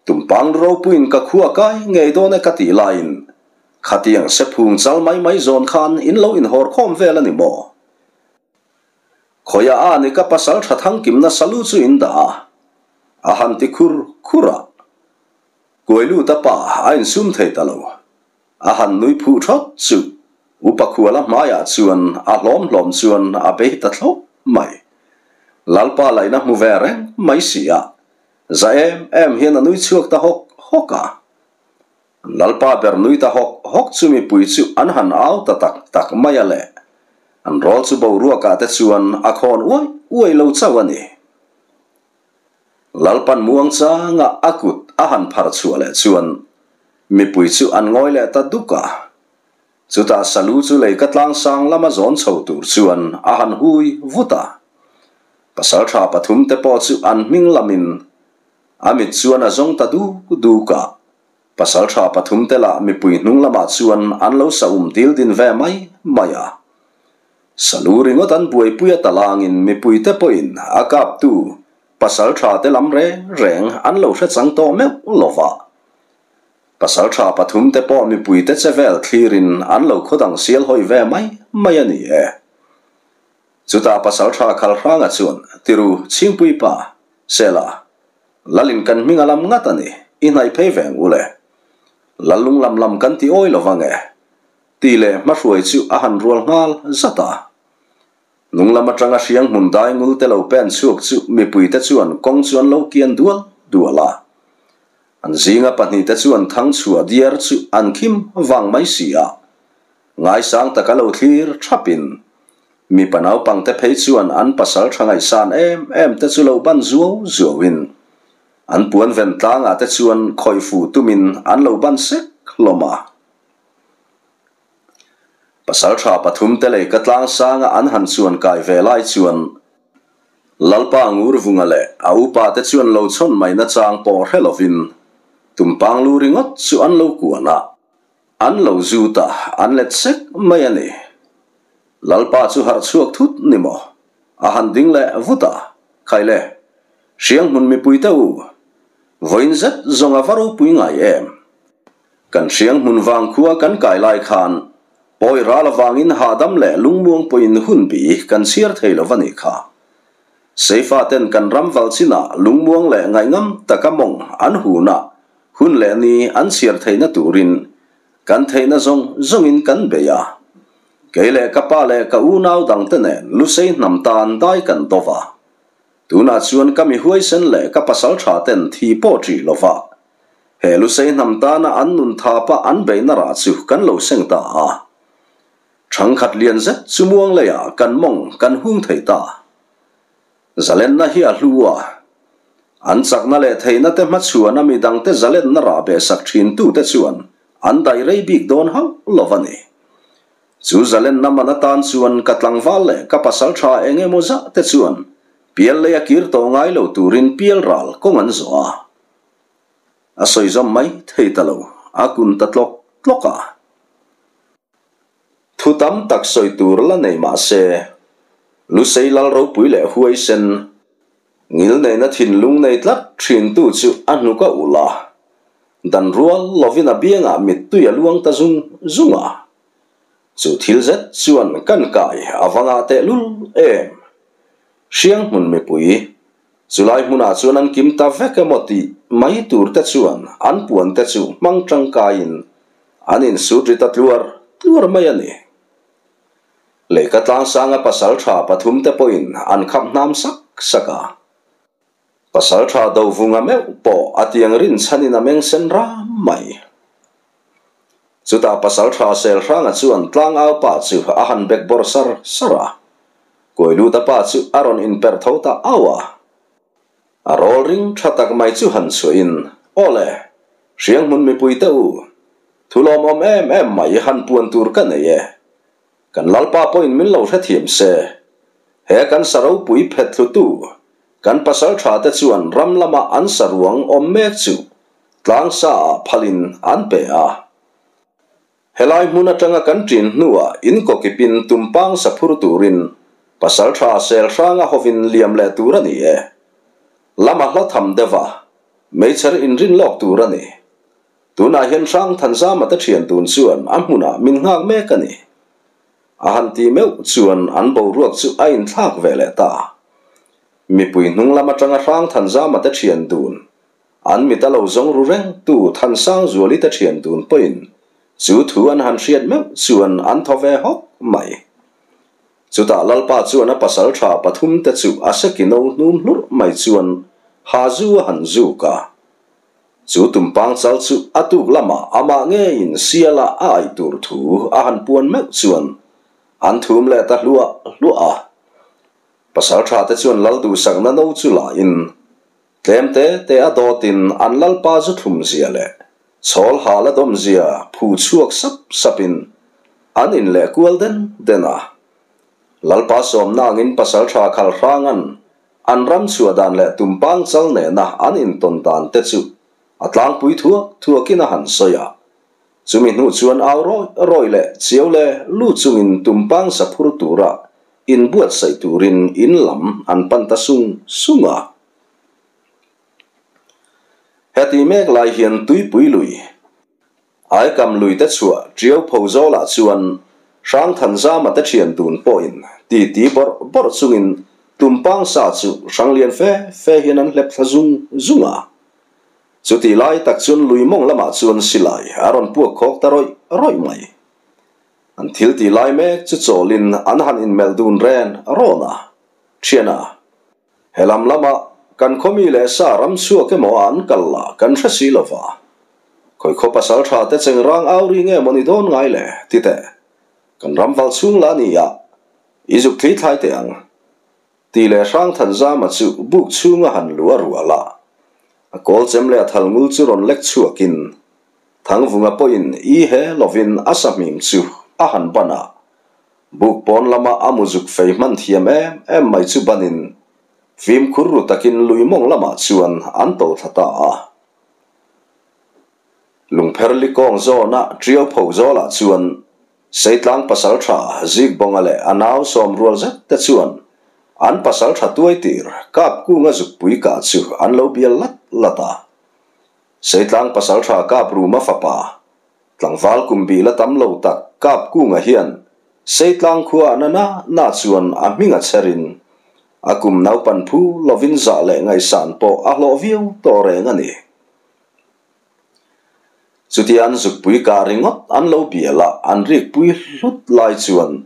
tumpang ropuiin ka khua kai ngei dawn e ka tih laiin khatiang sephung chal mai mai zawn khan in lo inhawr khawm vel a ni maw? Khawiah a ni ka pasal tha thangkimna salu chu in dah a, a han ti khur khur a. Kuailut a pa a insum thei ta lo. A han nui phuh thawt chu Upa Khuala hmaiah chuan a hlawm hlawm chuan a bei ta thlawp mai. Lalpa laihna hmu ve reng mai si a, za em em hian a nui chhuak ta hawk hawk a. Lalpa ber nui ta hawk hawk chu mipui chu an han au ta tak tak mai a le. An rawl chu boruakah te chuan a khawn uai uai lo chauh a ni. Lalpan muangchanga a kut a han phar chhuah leh chuan mipui chu an ngawi leh ta duk a. Chutah Salu chu leika tlangsang lama zawn chho tur chuan a han hui vut a. Pasaltha pathum te pawh chu an hming lamin a mit chuan a zawng ta duk duk a. Pasaltha pathum te lah mipui hnung lamah chuan an lo sa um dil din ve mai mai a. Salu ringawt an buaipui a talangin mipuite pawhin a kaptu pasal tha te lam reng reng an lo hre chang tawh meuh lo va. Pasal tha pathumte pawh mipuite che vel thlirin an lo khawdang sial hawi ve mai mai a ni e. Chutah pasal tha Khalhranga chuan Tiru Chhingpui pa, Sela, Lalin kan hming a lam ngat a ni, i hnaih phei ve ang u le. Lallung lam lam kan ti awi lo vang e. Tih leh hmahruai chu a han rual nghal zat a. Hnung lam atanga hriang hmun dai ngul te lo pen chhuak chu mipuite chuan kawng chu an lo kian dual dual a. An zinga pahnihte chuan thang chhuah diar chu an khim vang mai si a. Ngaisang taka lo thlir thapin mipa naupangte phei chuan an pasal tha ngaihsan em em te chu lo ban zuau zuauin an puan ven tlangah te chuan khawih fuh tumin an lo ban sek hlawm a. Pasalṭha pathumte lei ka tlang sanga an han chuan kai ve lai chuan Lalpa Ngurvunga leh a upate chuan lo chhawn mai nachang pawh hre lovin tumpang lu ringawt chu an lo kuan a, an lo zut a, an let sek mai a ni. Lalpa chu harh chhuak thut ni maw? A han ding leh vut a, Khaile, Hrianghmun mipuite u, vawiin zet zawng a va ropui ngai em? Kan Hrianghmun vangkhua kan kai lai khan pawi ral avangin hahdam leh lungmuang pawhin hun bi kan chhiar thei lo va nih kha. Seifa ten kan ram val chinah lungmuang leh ngaihngam taka mawng an huna hun leh ni an chhiar theihna turin kan theihna zawng zawngin kan bei a. Kei leh ka pa leh ka unau dangte nen Lusei hnam tan dai kan do va. Tunah chuan ka mi huaisen leh ka pasal tha ten thi pawh ṭih lo va. He Lusei hnam tana an nun thapa an beihna rah chu kan lo seng ta a. Thangkhat lian zet chu muang leiah kan mawng kan hung thei ta. Zalenna hi a hlu a. An chakna leh theihna te hmachhuana mi dangte zalenna rah behsak thintute chuan an daih rei bik dawn hauh lo a ni. Chu zalenna man atan chuan ka tlangval leh ka pasal tha eng emaw zah te chuan pial lei a kir tawh ngai lo turin pial ral kawng an zawh a. A sawi zawm mai thei ta lo, a kun ta tlawk tlawk a. Thu tam tak sawi tur la nei mah se, Lusei lal ropui leh huaisen, ngil neina thinlung nei tlat thintu chu a hnuk a ulh a, dan rual lovin a biangah mittui a luang ta zung zung a. Chu thil zet chuan kan kai a va ngah tehlul em! Hrianghmun mipui Chulai hmunah chuan an kim ta vek emaw tih mai tur te chuan an puan te chu hmang tangkaiin an insut ri ta tluar tluar mai a ni. Lehkha tlangsanga pasaltha pathum te pawhin an khap hnam sak sak a. Pasaltha Dovunga meuh pawh a tiang rinchhanin a meng sen ram mai. Chutah pasaltha Selhranga chuan tlangau pa chu a han bek bawrh sar sar a. Kuailuta pa chu a rawn inperh tho ta au a. A rawl ring tha tak mai chu han chhuahin, Aw le, Hrianghmun mipui te u, thu lawmawm em em mai han puan tur ka nei e. Kan Lalpa pawhin min lo hrethiam se. He kan sa ropui phet thlutu kan pasaltha te chuan ram lama an sa ruang awm mek chu Tlangsa ah phalin an pe a. Helai hmun atanga kan ṭin hnuah inkawkipin tumpang sa phur turin pasalṭha sel hranga hovin liam leh tur a ni e. Lama hla tham deuh a, meichher inrin lawk tur a ni. Tunah hian hrang Thanzama te ṭhian tun chuan a hmunah min nghak mek a ni. A han ti meuh chuan an boruak chu a inthlak ve leh ta. Mipui hnung lam atanga hrang Thanzama te ṭhian dun An mit a lo zawng ru reng tu Thansangzuali te thian dun pawhin chu thu an han hriat meuh chuan an thaw ve hawk mai. Chutah Lalpa chuan a pasal tha pathum te chu a seki no hnum hlurh mai chuan ha zu a han zuk a. Chu tumpang chal chu a tuk lamah amah ngeiin siala a aih tur thu a han puan meuh chuan an thum leh ta hluah hluah a. Pasal tha te chuan Lal duhsakna no chu lahin Tlem te te a dawtin an Lalpa zu thlum zia leh chhawl hal a dawm zia phu chhuak sap sapin an in leh kual den den a. Lalpa sawmna angin pasaltha khal hrangan an ram chhuah dan leh tumpang chal nena an intawn dan te chu a tlangpui thuak thuakin a han sawi a. Chumi hnu chuan au rawi rawi leh chiau le lu chungin tumpang sa phur tura inbuatsaih turin in lam an pan ta sung sung a. Heti mek lai hian tuipui lui, Aikam lui te chhuah Tiau pho zawlah chuan Hrangthanzama te thian dun pawhin titi bawrh bawrh chungin tumpang sa chu hranglian fe fe hian an hlep thla zung zung a. Chutih lai tak chuan lui mawng lamah chuan silai a rawn puak khawk ta rawih rawih mai. An thil tih lai mek chu chawlin an han inmelh dun ren rawn a, Thiana, He lam lama kan khawmi leh sa ram chhuak emaw a an kal lah kan hre si lova. Khawi khaw pasal tha te cheng rang au ri nge maw ni dawn ngai le? Ti teh. Kan ram val chhung lah ni a, i zuk thli thlai teh ang. Ti leh Hrangthanzama chu buk chhunga han lu a rual a. A kawl chem leh a thal ngul chu rawn lek chhuakin Thangvunga pawhin i he lovin a sahmim chu a han ban a. Buk pawn lama a muzuk fei hman thiam em em mai chu banin fimkhur ru takin lui mawng lamah chuan an tawlh thla ta a. Lungpherli kawng zawna Ṭiau pho zawlah chuan Seitlang pasalṭha Zikbawnga leh a nau sawmrual zet te chuan an pasalṭha tuaitir Kapkunga zukpui kah chu an lo bial lat lat a. Seitlang pasalṭha Kapruma fapa, tlangval kum bih la tam lo tak Kapkunga hian Seitlang khua na na na chuan a hming a chherin a kum naupan phu lovin zah leh ngaihsan pawh a hlawh viau tawh reng a ni. Chutia an zukpui kah ringawt an lo bial a, an rikpui hlut lai chuan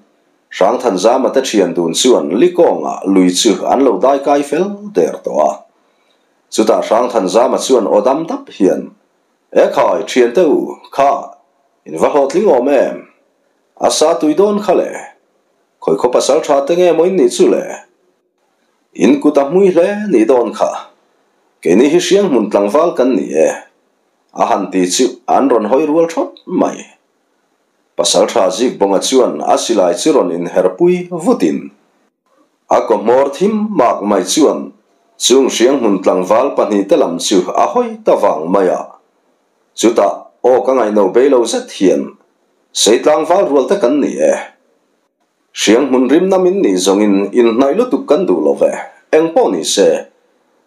Hrangthanzama te thian dun chuan Likawngah lui chu an lo daikai fel der tawh a. Chutah Hrangthanzama chuan aw dam dap hian, E khai, thiante u, kha, in va hlawhtling awm em? A sa tui dawn kha le. Khawi khaw pasal tha te nge maw in nih chu le? In kut a hmui hle nih dawn kha. Keini hi hriang hmun tlangval kan ni e. A han ti chu an rawn hawi rual thawt mai. Pasaltha Zikbawnga chuan a silai chu rawn inherpui vutin a kaw hmawr thim mak mai chuan chung hriang hmun tlangval pahnihte lam chu a hawi ta vang mai a. Chutah aw ka ngaihno bei lo zet hian Seitlangval rualte kan ni e. Hriang hmun rim na min nih zawngin inhnaih lutuk kan duh lo ve. Eng pawh ni se,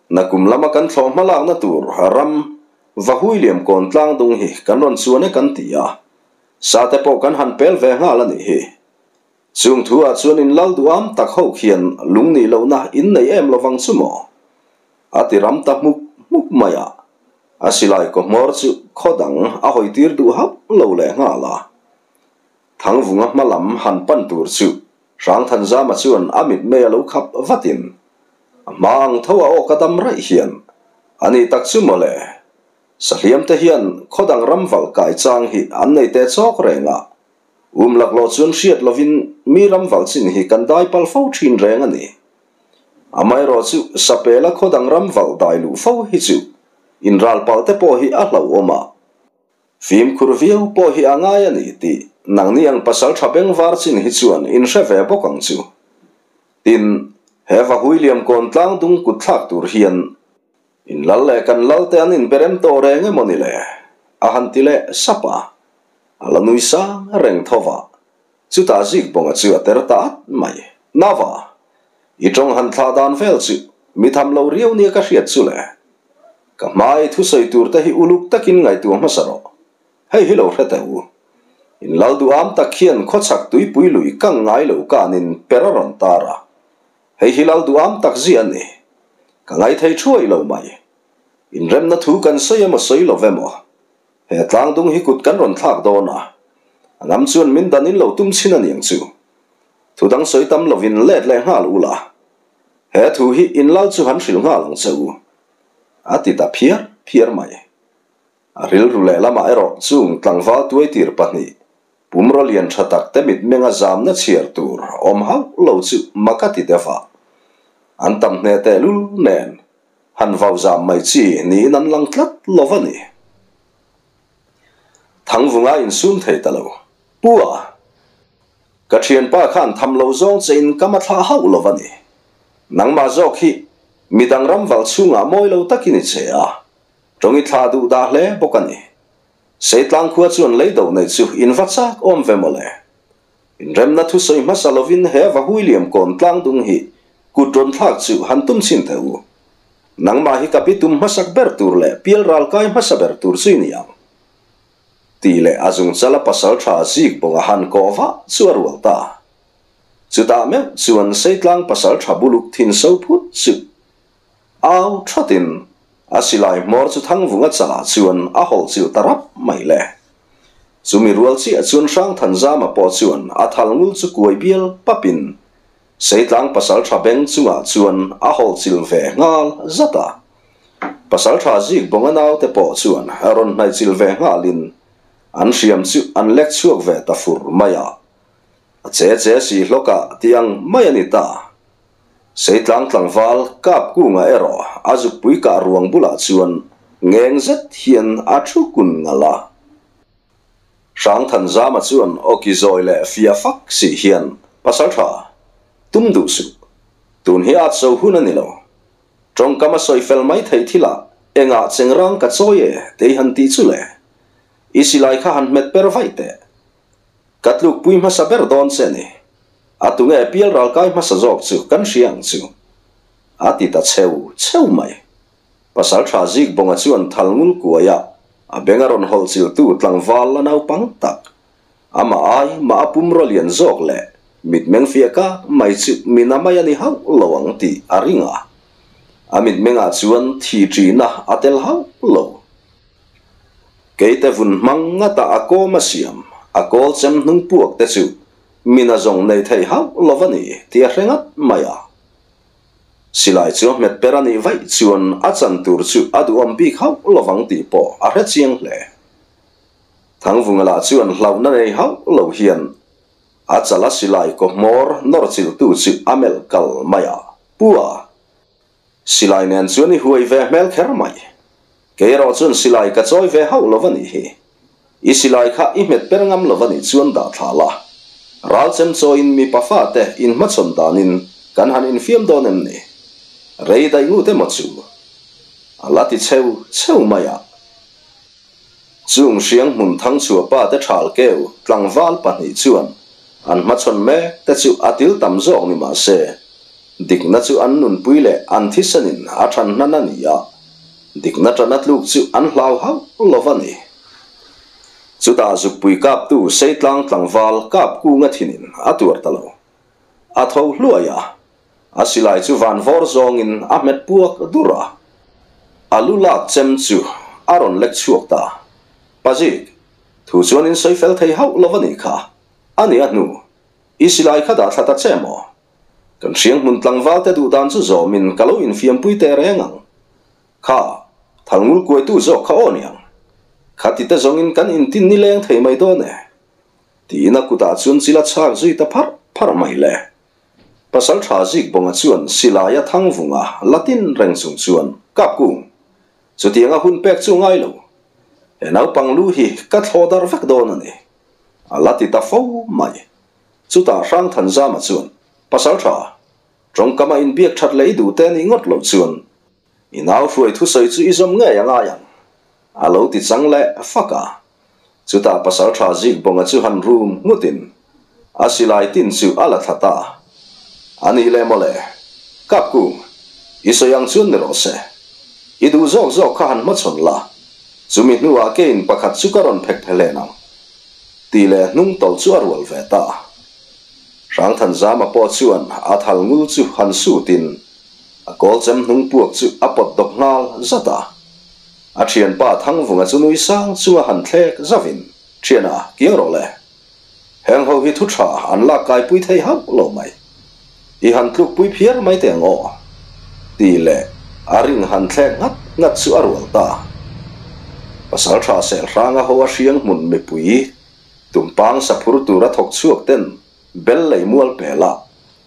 nakum lama kan thlawh hmalakna tur ram Vahui liam kawn tlang dung hi kan rawn chuan e kan ti a, sate pawh kan han pel ve nghal a nih hi. Chung thu ah chuan in lal duham tak ho khian lung nih lohna in nei em lovang chu maw? A ti ram ta hmuk hmuk mai a, a silai kawhmawr chu khaw dang a hawitir duh hauh lo leh nghal a. Thangvunga hma lam han pan tur chu Hrangthanzama chuan a mitmei a lo khap vatin a hma ang tho a awk a dam raih hian a ni tak chu mawle. Sahliam te hian khawdang ram valh kai chang hi an nei teh chawk reng a, um laklawh chuan hriat lovin mi ram valh chin hi kan dai pal fo thin reng a ni. Amaherawh chu Sapela khawdang ram valh dai luh fo hi chu inral palh te pawh hi a hlauhawm a. Fimkhur viau pawh hi a ngai a ni tih nangni ang pasal tha bengvar chin hi chuan in hre ve bawk ang chu. Tin, he Vahui liam kawn tlang dung kut thlak tur hian in lal leh kan lal te an inberem tawh reng emaw ni le? A han ti leh sap a, a la nui sang reng tho va. Chutah Zikbawnga chu a ter ta at mai. Nava! I tawng han thlah dan vel chu mi tham lo riau nia ka hriat chu le. Ka hmai thusawi tur te hi uluk takin ngaihtuah hmasa rawh. Hei hi lo hre teh u. In lal duham tak hian khawchhak tuipui lui kang ngai lo kanin per a rawn tar a. Hei hi lal duham tak zia a ni. Ka ngaithei thuai lo mai. Inremna thu kan sawi emaw sawi lo emaw. He tlangdung hi kut kan rawn thlak dawn a, a ngam chuan min dan in lo tum chhin a niang chu. Thu dang sawi tam lovin let leh nghal u la. He thu hi in lal chu han hrilh nghal ang che u. A ti ta phiar phiar mai. A rilru leh lamah erawh chung tlangval tuaitir pahnih, pumraw lian tha tak te mitmenga zamna chhiar tur awm hauh lo chu mak a ti deuh a. An tam hneh tehlul nen Han vau zam mai chi niin an lang tlat lo va ni. Thangvunga insum thei ta lo. Pu a, ka thianpa khan tham lo zawng che in ka mathlah hauh lo va ni. Nangmah zawk hi midang ram val chhungah mawi lo takin i che a, tawng i thlah duh dah hle bawk a ni. Seitlang khua chuan lei do nei chu in va chak awm ve mawle. Inremna thusawi hmasa lovin he Vahui liam kawn tlang dung hi kut rawn thlak chu han tum chhin teh u. Nangmah hi ka bitum hmasak ber tur leh pial ral kai hmasa ber tur chu i ni ang. Tih leh a zungchala pasal tha zik bawnga han kawh vah chu a rual ta. Chutah meuh chuan Seitlang pasal tha buluk thin so phut chu au thatin a silai hmawr chu Thangvunga chalah chuan a hawlh chilh ta rap mai le. Chumi rual chiah chuan Hrangthanzama pawh chuan a thal ngul chu kuai bial papin Seitlang pasaltha beng chungah chuan a hawlh chil ve nghal zat a. Pasaltha Zikbawnga naute pawh chuan rawn hnaih chil ve nghalin an hriam chu an lek chhuak ve ta fur mai a. A che che si hlawkah ti ang mai a ni ta. Seitlang tlangval Kapkunga erawh a zukpui kah ruang bulah chuan ngeng zet hian a thu kun ngalh a. Hrangthanzama chuan awki zawi leh fia fak si hian. Pasalṭha, tum duh suh. Tun hi at so hun a ni lo. Tawngkam a sawi fel mai thei thilah engah chengrang ka chawi e tei han tih chu le. I silai kha han hmet per vaih teh. Ka tlukpui hmasa ber dawn che ni. A tunge pial ralkai hmasa zawk chu kan hria ang chu. A ti ta cheu cheu mai. Pasalṭha Zikbawnga chuan thal ngul kuaia a beng a rawn hawlh chiltu tlangval la naupang tak. Amah ai mah a pumraw lian zawk leh mitmeng fiah kak mai chu mina mai a ni hauh lo ang tih a ring a. A mitmengah chuan thi ṭihna a tel hauh lo. Keite vun hmang ngata a kawm a siam, a kawl chem hnung puak te chu mina zawng nei thei hauh lo a ni tih a hre ngat mai a. Silai chu a hmet per a nih vaih chuan a chan tur chu a duhawm bik hauh lovang tih pawh a hre chiang hle. Thangvunga lah chuan hlauhna nei hauh lo hian a chala silai kaw hmawr nawr chilhtu chu a melh kal mai a, Pu a, silai nen chuan i huai ve hmel kher mai. Kei erawh chuan silai ka chawi ve hauh lo a nih hi. I silai kha i hmet per ngam lo a nih chuan dah thla la. Ral chem chawiin mipa fate inhmachhawn danin kan han infiam dawn em ni? Rei daih ngut emaw chu? A la ti cheu cheu mai a. Chung hriang hmun thang chhuah pa te thal keu tlangval pahnih chuan an hmachhawn mek te chu a til tam zawk ni mah se, dikna chu an nunpui leh an thisenin a than hnan a ni a, dikna tana tluk chu an hlau hauh lo a ni. Chutah zukpui kaptu Seitlang tlangval kap kunga thinin a tuar ta lo. A tho hluai a, a silai chu van vawr zawngin a hmet puak dur a. A lu lak chem chu a rawn lek chhuak ta. Pazik, thu chuan in sawi fel thei hauh lo a nih kha. A ni a hnu, i silai kha dah thla ta che maw? Kan hriang hmun tlangval te duh dan chu zawmin ka lo infiampui teh reng ang. Kha, thal ngul kuaitu zawk kha aw niang. Khati te zawngin kan intin nileng thei mai dawn e. Tiin a kutah chuan chil a chhak zui ta pharh pharh mai le. Pasal tha Zikbawnga chuan silaia thangvunga la tin reng chung chuan, Kapkung, chutianga hun pek chu ngai lo. He naupang lu hi ka thlawh dar vek dawn a ni. A la ti ta fo mai. Chutah Hrangthanzama chuan, Pasal tha, tawngkama inbiak that leh i duh te nih ngawt loh chuan, I nau hruai thusawi chu i zawm ngei a ngai ang, a lo ti chang leh fak a. Chutah pasalṭha Zikbawnga chu han rum nghutin a silai tin chu a la thla ta. A nih leh mawle, Kapkung, i sawi ang chuan ni rawh se. I duh zawk zawk kha han hmachhawn la, chumi hnuah kein pakhat chu ka rawn phek phe hlen ang, tih leh hnung tawlh chu a rual ve ta. Hrangthanzama pawh chuan a thal ngul chu han sutin, A kawl chem hnung puak chu a pawt dawp nghal zat a. A thianpa Thangvunga chu nui sang chunga han thlek zauhin, Thiana, kiang rawh le. Heng ho hi thu tha an lak kaipui thei hauh lo mai. I han tlukpui phiar mai teh ang aw. Tih leh a ring han thlek nghat nghat chu a rual ta. Pasal tha sel hranga ho a hriang hmun mipui tumpang saphur tura thawk chhuak ten bel lei mual pel a,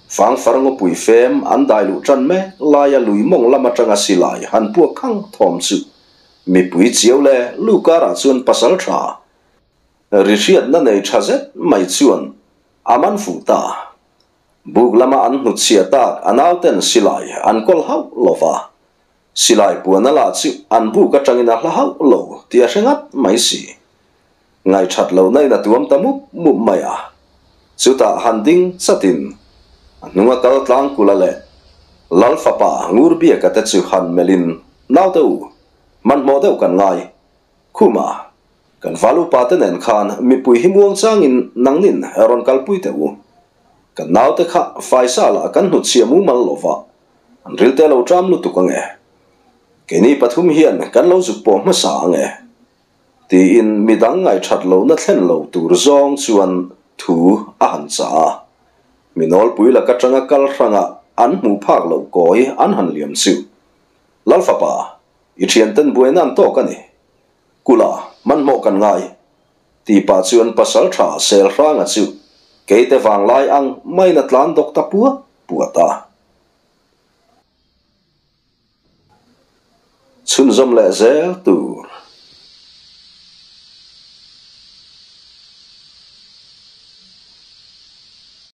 Fangfar ngawpui fem an dai luh tan mek laia lui mawng lam atanga silai han puak khang thawm chu mipui chiau leh lu karah chuan pasal tha ri hriatna nei tha zet mai chuan a man fuh ta. Buk lama an hnutchhiah tak a nauten silai an kawl hauh lo va, silai puan a lah chu an buk atangin a hla hauh lo tih a hre ngat mai si. Ngaihthat lohna in a tuam ta mup mup mai a, chutah han ding chatin a hnunga kal tlangkula leh Lal fapa Ngurbiaka te chu han melhin naute u, hmanhmawh deuh kan ngai. Khuma, kan val upa te nen khan mipui hi muang changin nangnin rawn kalpui teh u. Kan naute kha faisa lah kan hnutchhiah mumal lova, an rilte lo ṭam lutuk ange. Keini pathum hian kan lo zuk pawh hmasa ange. Tiin midang ngaihthat lohna thlen lo tur zawng chuan thu a han chah a. Mi nawlpui lak atanga kal hranga an hmuh phak loh kawi an han liam chu. Lalfapa, i thianten buaina an tawk a ni. Kula, hmanhmawh kan ngai. Tih pah chuan pasal tha sel hranga chu keite vanglai ang maiin a tlan dawk ta puat puat a. Chhunzawm leh zel tur.